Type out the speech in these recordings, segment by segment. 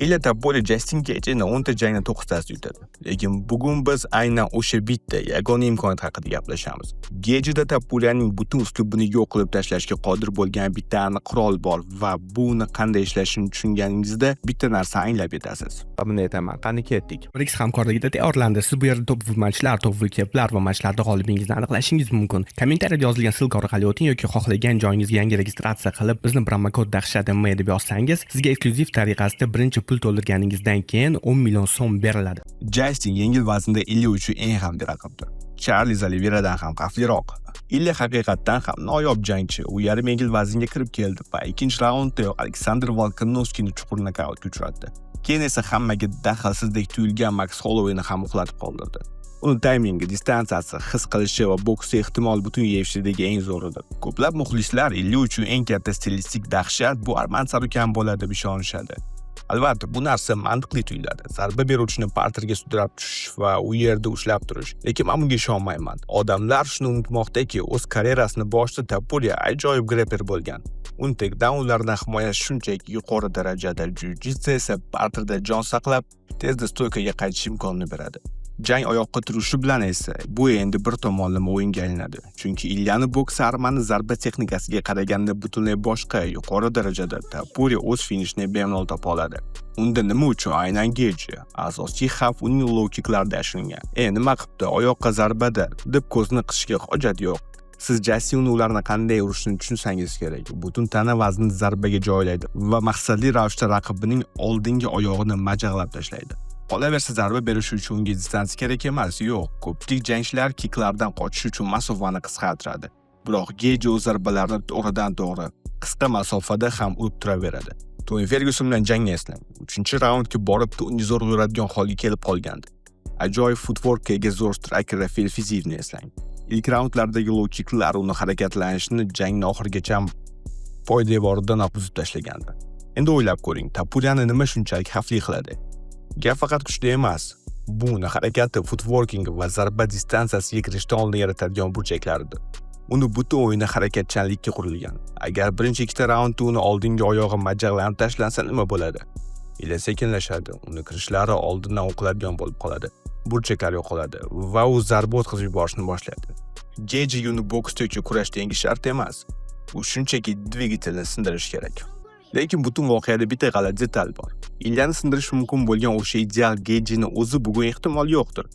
Ilya Topuriya Jastin Geyjini 10 ta jangdan 9tasida yutadi. Lekin bugun biz aynan o'sha bitta yagona imkoniyat haqida gaplashamiz. Gejida Topuriyaning butun uslubini yo'q qilib tashlashga qodir bo'lgan bitta aniq qurol bor va bu uni qanday ishlashini tushunganingizda bitta narsani anglab yetasiz. Va buni aytaman, qani, ketdik. Brix hamkorligida tayyorlandi. Siz bu yerda top matchlar, top keplar va matchlarda g'olibingizni aniqlashingiz mumkin. Kommentariyada yozilgan ссылка orqali o'ting yoki xohlagan joyingizga yangi registratsiya qilib, bizni promokod dahshat deb yozsangiz, sizga eksklyuziv tariqasida birinchi pul to'ldirganingizdan keyin 10 million so'm beriladi. Jastin yengil vaznda Ilya uchun eng xavfli raqibdir. Charles Oliveradan ham xavfliroq. Ilya haqiqatdan ham noyob jangchi. U yarim yengil vaznga kirib keldi va ikkinchi raunddayoq Aleksandr Volkanovskini chuqur nokautga uchratdi. Keyin esa hammaga daxlsizdek tuyulgan Max Hollowayni ham uxlatib qoldirdi. Uni taymingi, distansiyasi, his qilishi va boksi ehtimol butun UFCdagi eng zo'ridir. Ko'plab muxlislar Ilya uchun eng katta stilistik dahshat bu Arman Tsarukyan bo'ladi deb ishonishadi. Albatta, bu narsa mantiqli tuyuladi. Zarba beruvchini parterga sudrab tushish va u yerda ushlab turish. Lekin men bunga ishonmayman. Odamlar shuni unutmoqdaki, o'z karyerasini boshida Topuria ajoyib grepler bo'lgan. Uni takedownlardan himoyash shunchaki yuqori darajada, jiu-jitsu esa parterda jon saqlab, tezda stoykaga qaytish imkonini beradi. Jang oyoqqa turishi bilan esa bu endi bir tomonlama o'yinga aylanadi. Chunki Ilyani boksi Armanni zarba texnikasiga qaraganda butunlay boshqa, yuqori darajada. Topuria o'z finishini bemalol topa oladi. Unda nima uchun aynan Geji? Asosiy xavf uning low kicklarida yashiringan. "E, nima qilibdi? Oyoqqa zarbada", deb ko'zni qisishga hojat yo'q. Siz Jastinni ularni qanday urishini tushunsangiz kerak. Butun tana vaznini zarbaga joylaydi va maqsadli ravishda raqibining oldingi oyog'ini majag'lab tashlaydi. Qolaversa, zarba berish uchun unga distansiya kerak emas. Yo'q, ko'pchilik jangchilar kiklardan qochish uchun masofani qisqartiradi. Biroq Geji o'z zarbalarini to'g'ridan to'g'ri, qisqa masofada ham urib turaveradi. Toni Fergyuson bilan jangni eslang. 3-raundga borib, Toni zo'r yuradigan holga kelib qolgandi. Ajoyib footworkga ega zo'r striker Rafael Fiziyevni eslang. Ilk raundlardagi low kicklar uni harakatlanishini jangni oxirigacha poydevoridanoq buzib tashlagandi. Endi o'ylab ko'ring, Topuriyani nima shunchalik xavfli qiladi? Gap faqat kuchda emas. Bu uni harakati, footworking va zarba distansiyasiga kirishdan oldin yaratadigan burchaklaridir. Uni butun o'yini harakatchanlikka qurilgan. Agar birinchi ikkita raundda uni oldingi oyog'i majag'lanib tashlansa, nima bo'ladi? Ila sekinlashadi, uni kirishlari oldindan o'qiladigan bo'lib qoladi. Burchaklar yo'qoladi va u zarba o'tkazib yuborishni boshlaydi. Geji uni boksda yoki kurashda yengish shart emas. U shunchaki dvigatelni sindirish kerak. Lekin butun voqeada bitta g'alati detal bor. Ilyani sindirish mumkin bo'lgan o'sha ideal Gejini o'zi bugun ehtimol yo'qdir.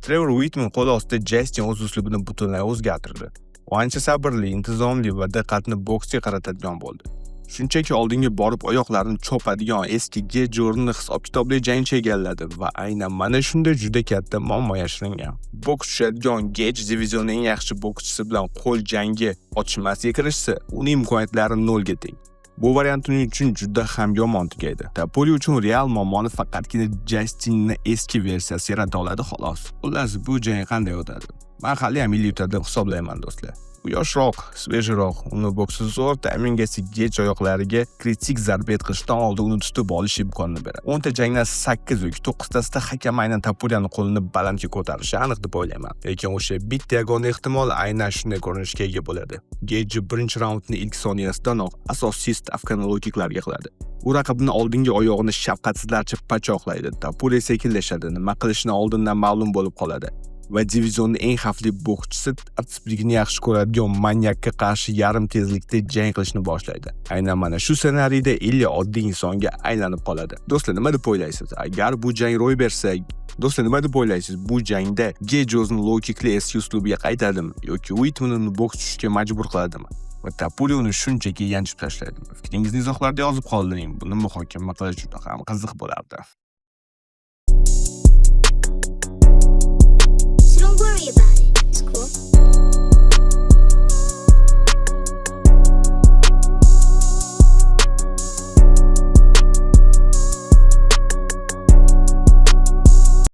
Trevor Uitman qo'l ostida Jastin o'z uslubini butunlay o'zgartirdi. U ancha sabrli, intizomli va diqqatni boksga qaratadigan bo'ldi. Shunchaki oldinga borib oyoqlarini chopadigan eski Geji o'rnini hisob-kitobli jangchi egalladi va aynan mana shunda juda katta muammo yashiringan. Boks tushadigan Gej divizionning eng yaxshi bokschisi bilan qo'l jangi otishmasiga kirishsa, uning imkoniyatlari nolga teng. Bu variant uning uchun juda ham yomon tugaydi. Topuria uchun real muammoni faqatgina Jastinni eski versiyasi yarata oladi, xolos. Xullas, bu jang qanday o'tadi? Men hali ham Ilya yutadi deb hisoblayman, do'stlar. U yoshroq, свежий roq, uni boksi zo'r, taymingasi Gej oyoqlariga kritik zarba yetkazishdan oldin uni tutib olish imkonini beradi. 10 ta jangdan 8 yoki 9 tasida hakam aynan Topuriyani qo'lini balandga ko'tarishi aniq deb o'ylayman. Lekin o'sha bitta yagona ehtimol aynan shunday ko'rinishga ega bo'ladi. Geji birinchi raundni ilk soniyasidanoq asosiy stavkani low kicklarga qiladi. U raqibni oldingi oyog'ini shafqatsizlarcha pachoqlaydi. Topuria sekinlashadi, nima qilishini oldindan ma'lum bo'lib qoladi va divizionning eng xavfli bokschisi tartiblikni yaxshi ko'radigan manyakka qarshi yarim tezlikda jang qilishni boshlaydi. Aynan mana shu ssenariyda Ilya oddiy insonga aylanib qoladi. Do'stlar, nima deb o'ylaysiz? Agar bu jang ro'y bersa, do'stlar, nima deb o'ylaysiz? Bu jangda Gej o'zini low kickli eski uslubiga qaytadimi yoki Uitman uni boks tushishga majbur qiladimi? Va Topuria uni shunchaki yanchib tashlaydimi? Fikringizni izohlarda yozib qoldiring. Buni muhokama qilish juda ham qiziq bo'lardi.